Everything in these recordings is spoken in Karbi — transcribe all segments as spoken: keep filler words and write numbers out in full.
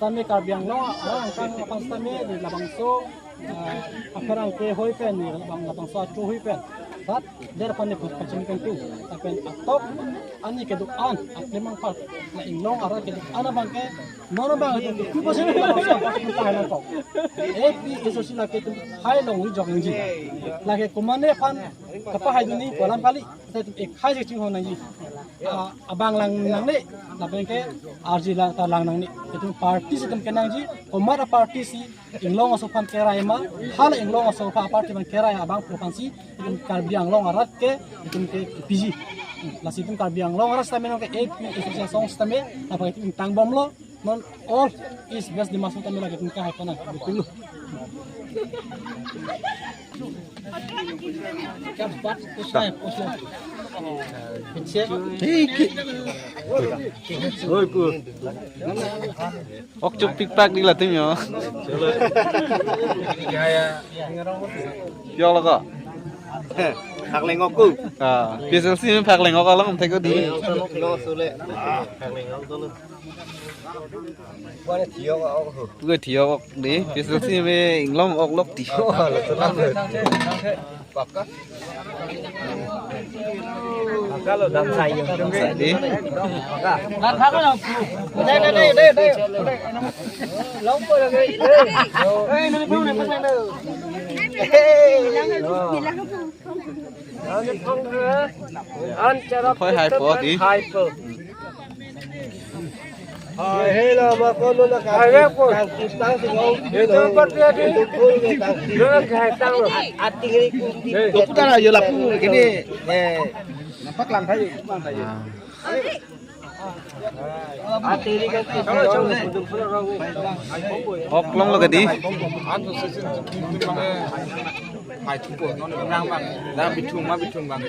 Tame Karbi Anglong arang angkang aphan tame di labangso, eh, apherangke hoi pen, di labang, labangso achu hoi pen. Rat der aphan ni pachini pen tu. Lapen atok ani kedo-an, aklemang part. La inglong arat kedo-an abangke, non abang itu tu. Kupo sini labangso aphan tu hai nangkok. A P H L C lake tu hai long jok nangji. Lake komatne aphan kapahai dunji pu alam kali. Seta itum ekhai si chingho nangji. Ah, abang lang nangne, lapen ke arji lang ta lang nangne. Itum party si itum kenangji, komat aparty si inglong aso aphan kerai ma, hala inglong aso aphan aparty aphan kerai abang pu aphan si, itum Karbi Anglong arat ke, itum ke P G. Lasi itum Karbi Anglong arat sitame non ke A P H L C asong sitame, lapen itum ingtang bomlo, non all East West Dima Hasao tame lake itum ke hai kanang, betul lo. Ok chupik pak di latum yo. Yok lo ko. Phak lengok ku. Ah, P H L C phak lengok along thek di. Phak lengok sule. Phak lengok dulu. Pu ke thiyok ok di, P H L C me inglong ok lok di. Oh, lo tenang lo. Paka. Paka lo dam sai yo. Dam sai di. Paka. Dam sai ko. Dai, dai, dai, dai, dai. Long ko lagi. Eh, nani phone ni phone ni. Hey. An charap. Phoi hai po di. Hai po. Hai, hello, ma kono na kangki, kangki tang si ngong. Hello. Hello, hai tang lo. Ating ri kuti. Dokter ayo lapu kini. Eh. Nampak lang tayo, lang tayo. Ah. Ating ri kan. Ok long lo ke di. Hai thupo non nang bang. Dah bithung ma bithung bang.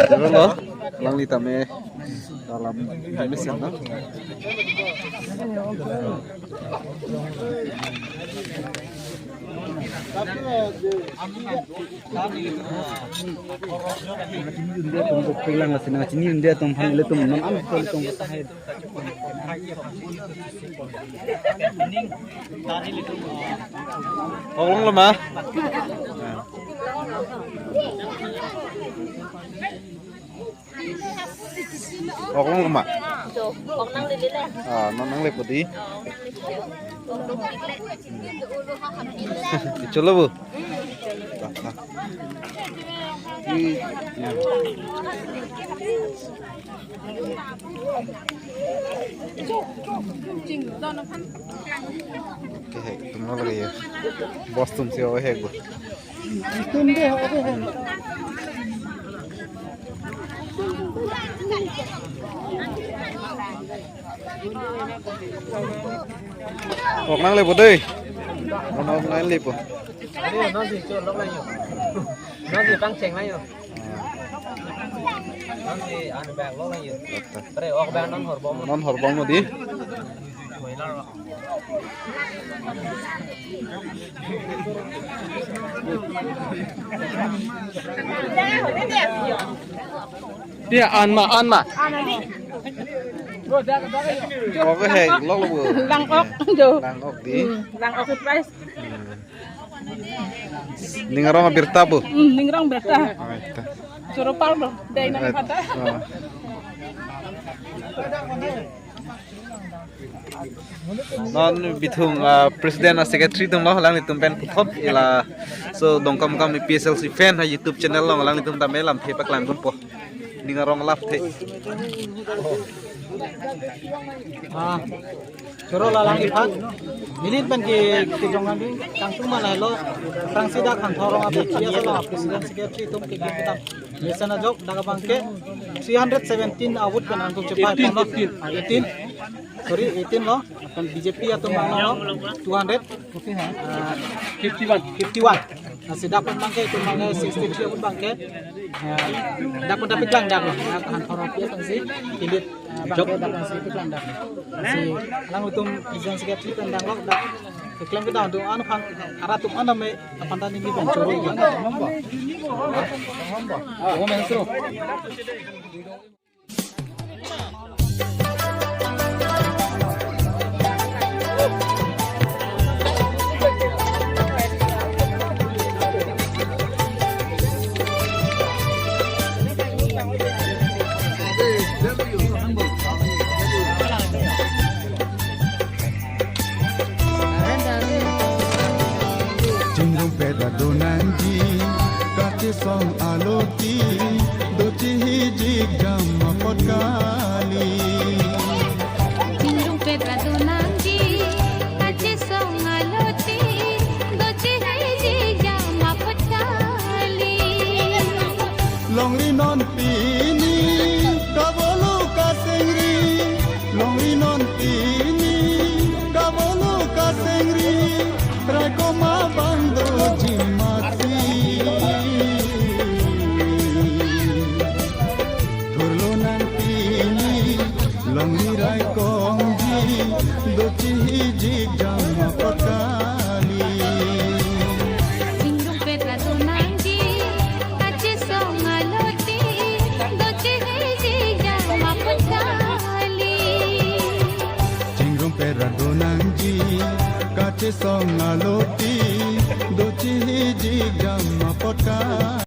Choro lo. Alangli tame. Dalam mesen na. Chini India tum, chini India tum, phan le tum, non am ko tum. Ok long lo ma. Ok long lo ma. Jo, ok nangle le. Ah, non nangle po di. Cholo bu. Kehek atum lo lake ya. Boss atum si o hek bu. Ok nangle po dei. Ok nangle po. Ayo, non si cholok lang yo. Non si pangcheng lang yo. Non si an bag lok lang yo. Pre ok bag non horbom. Non horbom lo di. Ya, an ma, an ma. Ok, hek lok lo bu. Lang ok jo. Lang ok di. Hmm, lang ok price. Ning arong abirta bu. Hmm, ning arong abirta. Abirta. Choro pal lo. Dei nang phata. Oh. Non bithung, ah, president a secretary atum lo, alanglitum pen puthot ila. So Dongkamukam A P H L C fan ha YouTube channel along alanglitum tame lamthe paklang dunpo. Ning arong lap the. Ah. Choro la alangliphan. Neli pen ke, kejong nangdun, kangtung ma lahelo. Aphrangsi dak Hangthorong api, P H L C lo, president secretary atum ke, ke kita. Mesen ajok, dak abang ke three hundred seventeen a vote pen nangtum chepai. Eighteen, no? Eighteen. Ah, eighteen. Sorry, eighteen lo. Lapen B J P atum abang lo, two hundred. Ah, fifty-one. Fifty-one. Lasi dak pen abang ke, itum abang ke sixty-three a vote abang ke. Ah, dak pen dak paklang dak lo. Dak Hangthorong api aphansi, kilit. Ah, abang ke dak aphansi paklang dak. Si alangtum president secretary pen dang lok dak. Keklem kedang atum an aphan, arat atum an tame aphan ta neli pen choro. Aloti dochihijik jam apot kali. Chingrum pet ra do nangji, kachesong aloti dochihijik jam apot kali. Longri non pini kabolu kasengri, longri non pini kabolu kasengri, raikom abang dojim mati. Thurlo nang pini longri raikongji dochihijik jam apot kali. Chingrum pet ra do nangji, kachesong aloti dochihijik jam apot kali. Chingrum pet ra do nangji, kachesong aloti dochihijik jam apot kali.